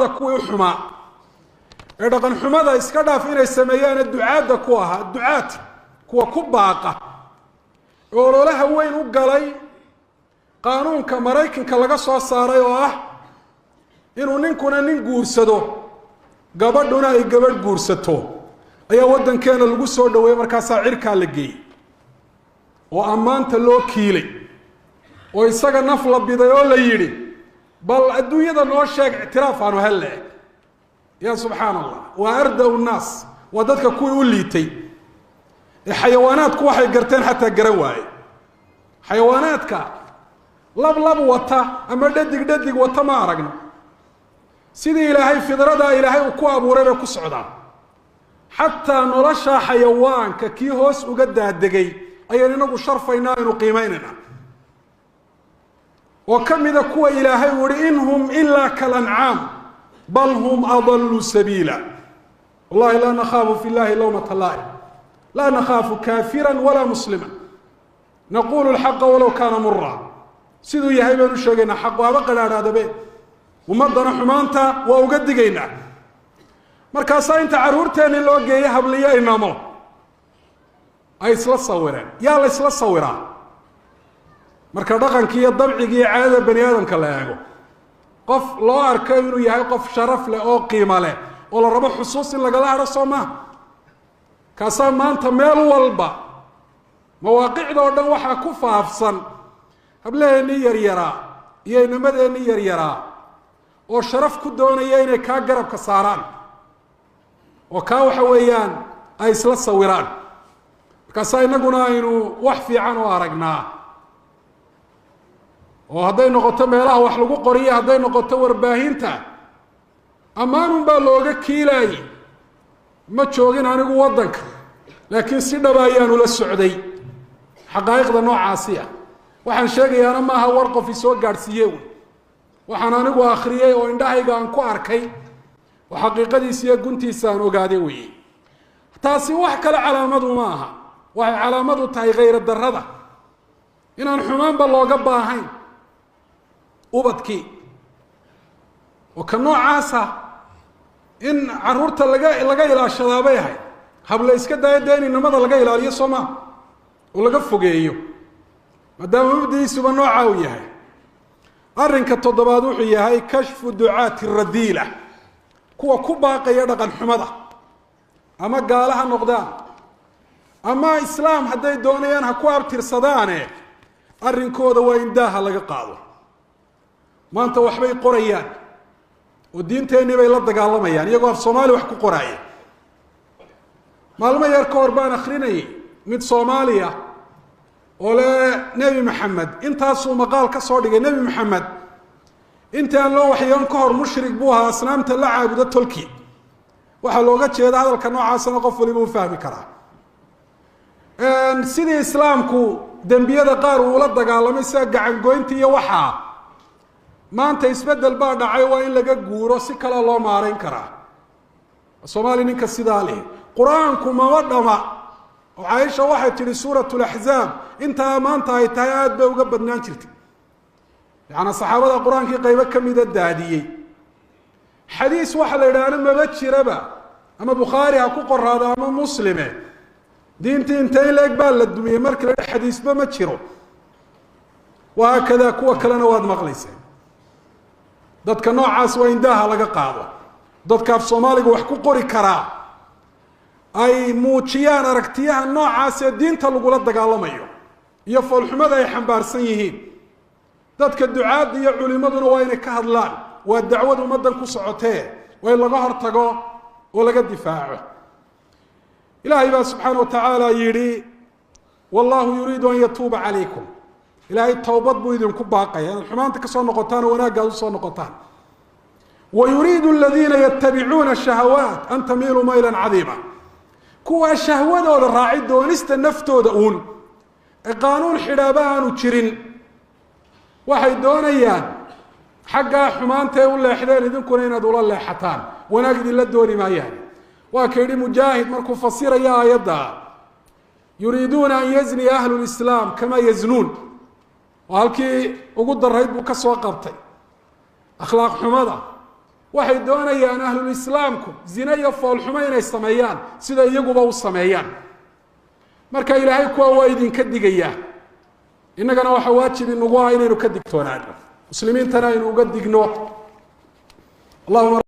xumada kuwii u xumaa ee dhaqan xumada iska dhaaf inay sameeyaana ducaadda ku ahaa, ducaad kuwa ku baaqa ee ololaha weyn u galay qaanuunka Maraykanka laga soo saaray oo ah inuu ninkuna nin guursado gabadhuna ay gabadh guursato ayaa waddankeena lagu soo dhaweeyey. Markaasaa cirkaa la geeyey oo ammaanta loo kiilay oo isaga naf la biday oo la yidhi bal adduunyada noo sheeg ictiraaf aanu helle. Ya subxaan allah, waa arda-u nnaas, waa dadka kuwii u liitay ee xayawaanaadku waxay garteen xataa garan waaye. Xayawaanaadka lab lab wata ama dhadig dhadig wata ma aragno, sidii ilaahay fidradaa ilaahay uu ku abuuray bay ku socdaan. Xataa nolosha xayawaanka kii hoos uga daadegay ayaan inagu sharfaynaa, aynu qiimeynaynaa, oo ka mida kuwa ilaahay uu yihi in hum ilaa kalancaam bal hum adaluu sabiila. Wallahi laa nakhaafu fi llahi lawmata laa'im, laa nakhaafu kaafira walaa muslima, naqulu lxaqa walow kaana mura. Siduu yahay baynu sheegaynaa, xaq waaba qadhaadhaadabe, ummaddana xumaanta waa uga digaynaa. Markaasaa inta carruurteenni loo geeyey habliyo inamo ay isla sawireen. Yaa la isla sawiraa? Marka dhaqankii iyo dabcigii iyo caadada bani aadamka la eego, qof loo arko inuu yahay qof sharaf leh oo qiimo leh oo la rabo xusuus in lagala hadho, soo maha? Kaasaa maanta meel walba mawaaqicda oo dhan waxaa ku faafsan hablaheennii yaryaraa iyo inamadeenii yaryaraa oo sharaf ku doonaya inay kaa garabka saaraan oo kaa waxa weeyaan ay isla sawiraan. Markaasaa inaguna aynu wax fiican oo aragnaa, oo hadday noqoto meelaha wax lagu qoriyo, hadday noqoto warbaahinta, ammaanun baa looga kiilaayey. Ma joogin anigu waddanka, laakiin si dhaba ayaanu la socday xaqaa'iqda noocaasi ah. Waxaan sheegayaana maaha war qof isoo gaadhsiiye wey, waxaan anigu akhriyey oo indhahayga aan ku arkay oo xaqiiqadiisa iyo guntiisa aan ogaaday weeye. Taasi wax kale calaamadu ma aha, waxay calaamadu tahay khayra darrada, inaan xumaanba looga baahayn ubadkii oo ka noocaasa in caruurta laga ilaashadaabay ahayd. Habla iska daayo dee in inamada laga ilaaliyo, soo maa, oo laga fogeeyo, maadaama mabdigiisuba noocaa uu yahay. Arrinka toddobaad wuxuu yahay kashfu ducaati radiila, kuwa ku baaqaya dhaqan xumada, ama gaala ha noqdaan ama islaam hadday doonayaan ha ku abtirsadaane, arrinkooda waa in daaha laga qaado. Maanta waxbay qorayaan oo diinteennii bay la dagaalamayaan iyagoo af Soomaali wax ku qoraaya. Maalmo yar ka hor baan akrinayay mid Soomaaliya oo le Nebi Maxamed intaasuu maqaal ka soo dhigay. Nebi Maxamed intaan loo waxyoon ka hor mushrik buu ahaa, asnaamta la caabudo tolki. Waxaa looga jeeda hadalka noocaasna qof waliba u fahmi karaa. Sidii islaamku dembiyada qaar uula dagaalamay sida gacangoynta iyo waxaa, maanta isbeddel baa dhacay, waa in laga guuro, si kalea loo maarayn karaa. Soomaaliya ninka sidaa leh, qur-aanku mama dhama oo Caaisha waxay tidhi suurat laxzaab intaa maanta ay tahay aada bay uga badnaan jirtay. Yacanaa saxaabada qur-aankii qaybo kamida daadiyey. Xadiis waxa la yidhaahna maba jiraba, ama Bukhaari ha ku qoraado ama Muslime. Diintii intay leeg baa la dumiyey markii la xadiisba ma jiro. Wahaakada kuwa kalena waad maqlayseen. Dadka noocaas waa in daaha laga qaado. Dadka af Soomaaliga wax ku qori karaa ay muujiyaan aragtiyaha noocaas ee diinta lagula dagaalamayo iyo foolxumada ay xambaarsan yihiin. Dadka ducaadda iyo culimaduna waa inay ka hadlaan, waa dacwad ummaddan ku socotee, waa in laga hortago oo laga difaaco. Ilaahay baa subxaana wa tacaala yidhi wallahu yuriidu an yatuuba calaykum. Ilaahay towbad buu idinku baaqaya, inaad xumaanta kasoo noqotaan oo wanaagga aad usoo noqotaan. Wa yuriidu aladiina yatabicuuna shahawaat an tamiiluu maylan cadiima. Kuwaa shahwadooda raaci, doonista naftooda uun ee qaanuun xidhaaba aanu jirin, waxay doonayaan xaggaa xumaantae u leexdeen idinkuna inaad ula leexataan, wanaag idinla dooni maayaan. Waa ka yidhi Mujaahid markuu fasiraya aayadda, yuriiduuna an yazniya ahlu lislaam kamaa yaznuun. Oo halkii ugu darayd buu ka soo qabtay akhlaaq xumada. Waxay doonayaan ahlulislaamku zine iyo foolxumo inay sameeyaan sida iyaguba u sameeyaan. Marka ilaahay kuwa waa idinka digayaa, innagana waxaa waajib inagu ah inaynu ka digtoonaano, muslimiintana aynu uga digno. Allahuma